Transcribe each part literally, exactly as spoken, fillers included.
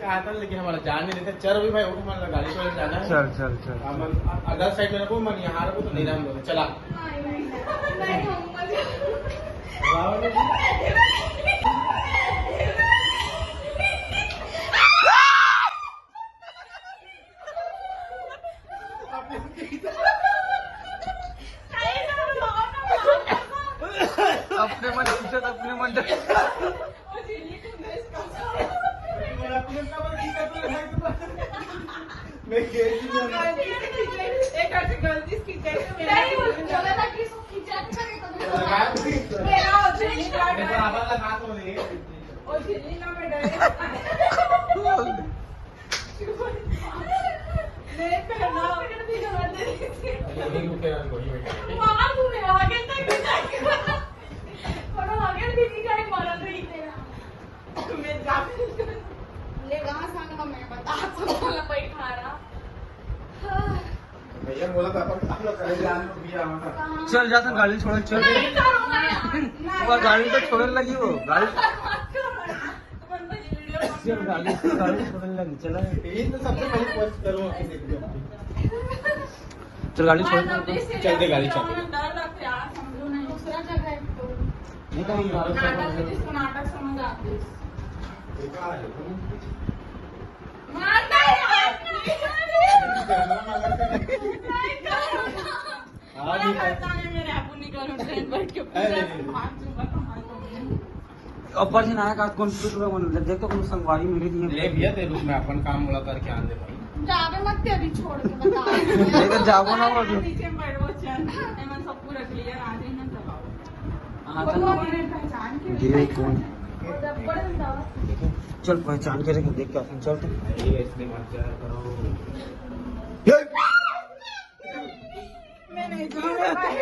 आता है, लेकिन हमारा जान नहीं देता। चल अभी भाई, उठ, मन लगा, गाड़ी को जाना है। चल, चल, चल। हाँ, मन अदर साइड में रखो, मन यहाँ रखो तो नहीं रहने दो। चला। अपने मन खींचत, अपने मन डर। मैं खेल भी नहीं रहा। गलती से खींच जाए, गलती से खींच जाए। नहीं, वो बोला था कि इसको खींचा नहीं था, तो लगा दी। मेरा वो झिल्ली काट रहा है। आवाज लगा तो नहीं। वो झिल्ली ना मैं डरे। नहीं पहना। यही रुके रहा, वही बैठे। मार तू मेरा आगे तक भी जाएगा। थोड़ा आगे भी नहीं जाए, मारा तो ही तेरा। मैं जा। ले, कहाँ से आने का मैं बता। बोला, बैठा रहा। भैया बोला था, अपन हम लोग चले जाने को भी आवा था। चल, जा, तो गाड़ी छोड़, चल। नहीं करूँगा यार। वो गाड़ी तो छोड़ने लगी, वो गाड़ी। मत करो यार। अपन तो ये वीडियो चल, गाड़ी, गाड़ी छोड़ने लगी, चला। यही तो सबसे पहले पोस्ट करूँ, अभी देख लो। चल, गाड़ी छोड़। हाँ, तब भी इससे चल दे, गाड़ी चल। डर लगता है यार, समझो नहीं। दूसरा जगह है तो। नहीं तो हम गाड़ी नाटक में जिसको नाटक समझ आते हैं। मारता है यार। नहीं करूँगा। हाँ, और नहीं हर जाने मेरे आपू निकल ट्रेन बैठ के पूरा अरे। भाग दूंगा, कहाँ जाऊंगा। ऊपर से नया का कौन टूट रहा, मतलब, देख तो कौन संगवारी मिली थी। ले भैया, ते रुक, मैं अपन काम वाला करके आने दे भाई। जावे मत, ते अभी छोड़ के बता। लेकिन जाबो ना, वो नीचे में बैठो, चल। एमन सब पूरा क्लियर आ जाए ना, तब आओ। हाँ, वो तो तो अपने पहचान के ये कौन? जब पड़े ना। चल, पहचान के रख, देख क्या, चल तो। ये इसने मत जाया करो। ये मैं नहीं जाऊंगा भाई।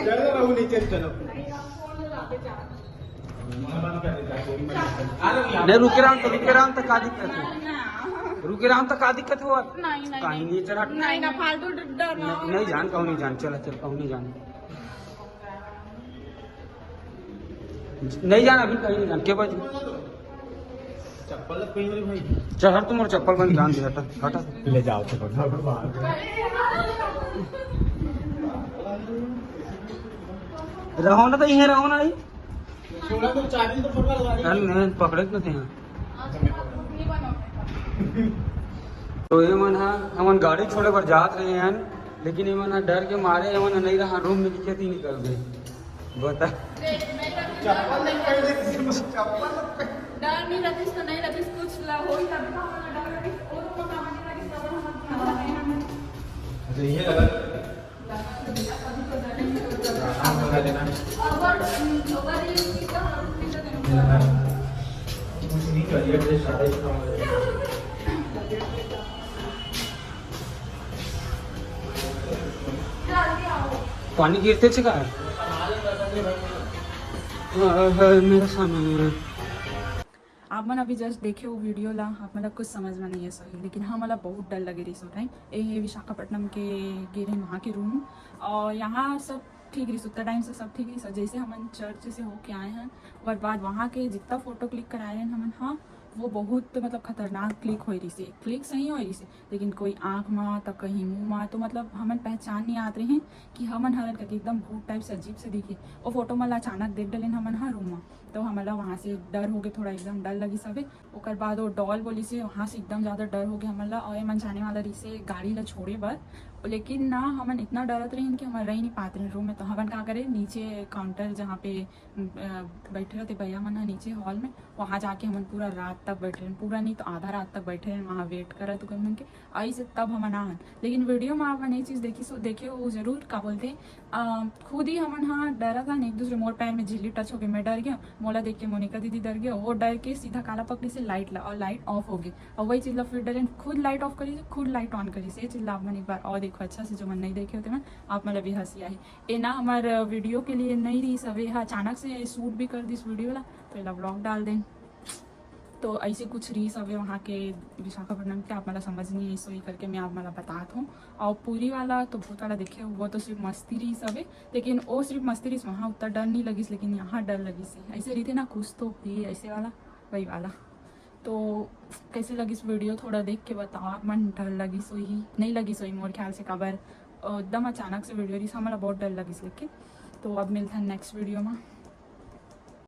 चलो रहू नीचे, चलो। नहीं, रुके राम तो, रुके राम तो का दिक्कत है? रुके राम तो का दिक्कत हो? नहीं, नहीं, कहीं नहीं। नहीं, चल हट। नहीं ना, फालतू डर ना। नहीं, नहीं जान, कहूँ नहीं जान, चल, चल, कहूँ नहीं जान। नहीं जाना, अभी कहीं नहीं जाना। के बज? चप्पल तो पहन ले भाई। चल हट, तुम और चप्पल पहन जान दे, हटा, हटा। ले जाओ चप्पल। रहो ना, तो यहीं रहो ना, यहीं। छोड़ा तो चाबी तो पकड़ ला रही। अरे नहीं, पकड़े तो थे। तो ये मन हा, हमन गाड़ी छोड़े बर जात रहे हैं, लेकिन ये मन हा डर के मारे, ये मन नहीं रहा, रूम में दिखे थी, निकल गए। बता। चप्पल नहीं पहन ले, चप्पल। डर नहीं रखिस तो नहीं रखिस, कुछ ला होई तब का वाला डर रखिस, वो तो पता नहीं लगी, तब हम अच्छा, ये लगा। पानी गिरते छे का? हाँ, हाँ, मेरा सामने, मेरा। आप मन अभी just देखे हो वीडियो ला, आप मन ला कुछ समझ में नहीं है सही, लेकिन हमन ला बहुत डर लगे रहिस ओ टाइम। ए, ये विशाखापट्टनम के गे रहे वहाँ के रूम, और यहाँ सब ठीक रहिस, उतना टाइम से सब ठीक रहिस। जैसे हमन चर्च से होके आए हैं, ओकर बाद वहाँ के जितना फोटो क्लिक कराए हैं हमन, हाँ, वो बहुत मतलब खतरनाक क्लिक होए रहिस, क्लिक सही होए रहिस, लेकिन कोई आँख मा, त कहीं मुँह मा, तो मतलब हमन पहचान नहीं आत रहे कि हमन हरन करके, एकदम भूत टाइप से अजीब से दिखे। वो फोटो मन ला अचानक देख डलेन हमन ह रूम मा, तो हमन ला वहाँ से डर हो गए, थोड़ा एकदम डर लगिस हवे। ओकर बाद वो डॉल बोलिस हे, वहाँ से एकदम ज़्यादा डर हो गए हमन ला। और ये मन जाने वाला रहिस हे गाड़ी ला छोड़े बर, लेकिन ना, हमन इतना डरत रहिन कि हमन रह नहीं पात रहिन रूम में। तो हमन का करे, नीचे काउंटर जहाँ पे अ, बैठे रहते भैया मन ह नीचे हॉल में, वहाँ जाके हमन पूरा रात तक बैठे रहेन, पूरा नहीं तो आधा रात तक बैठे रहेन वहाँ वेट करत ओकर मन के, अइसे तब हमन आहन। लेकिन वीडियो में आप मन ये चीज़ देखिस हो, देखे हो जरूर, का बोलते, अ, खुद ही हमन ह डरत हन एक दूसरे, मोर पैर में झिल्ली टच हो गई, मैं डर गया, मोला देख के मोनिका दीदी डर गया, वो डर के सीधा काला पकड़िस हे लाइट ला, और लाइट ऑफ हो गई, और वही चीज़ ला फिर डरेन, खुद लाइट ऑफ करिस हे, खुद लाइट ऑन करिस हे। ये चीज़ ला आप मन एक बार और देखो अच्छा से, जो मन नहीं देखे हो ते मन, आप मन ला भी हंसी आही। ए ना हमर वीडियो के लिए नहीं रहिस हवे, हा अचानक से शूट भी कर दिस वीडियो ला, तो एला व्लॉग डाल देन। तो ऐसे कुछ रहिस हवे वहाँ के विशाखापट्टनम के, आप मन ला समझ नहीं आइस होही करके मैं आप मन ला बतात हूँ। और पुरी वाला तो भूत वाला देखे, वो तो सिर्फ मस्ती रहिस हवे, लेकिन वो सिर्फ मस्ती रहिस, वहाँ उतना डर नहीं लगिस, लेकिन यहाँ डर लगिस हे। ऐसे रहिथे ना कुछ तो, ये ऐसे वाला, वही वाला। तो कैसे लगिस वीडियो, थोड़ा देख के बताओ आप मन, डर लगिस होही, नहीं लगिस होही मोर ख्याल से, काबर अ, एकदम अचानक से वीडियो रहिस, हमला बहुत डर लगिस। लेकिन तो अब मिलथन नेक्स्ट वीडियो में।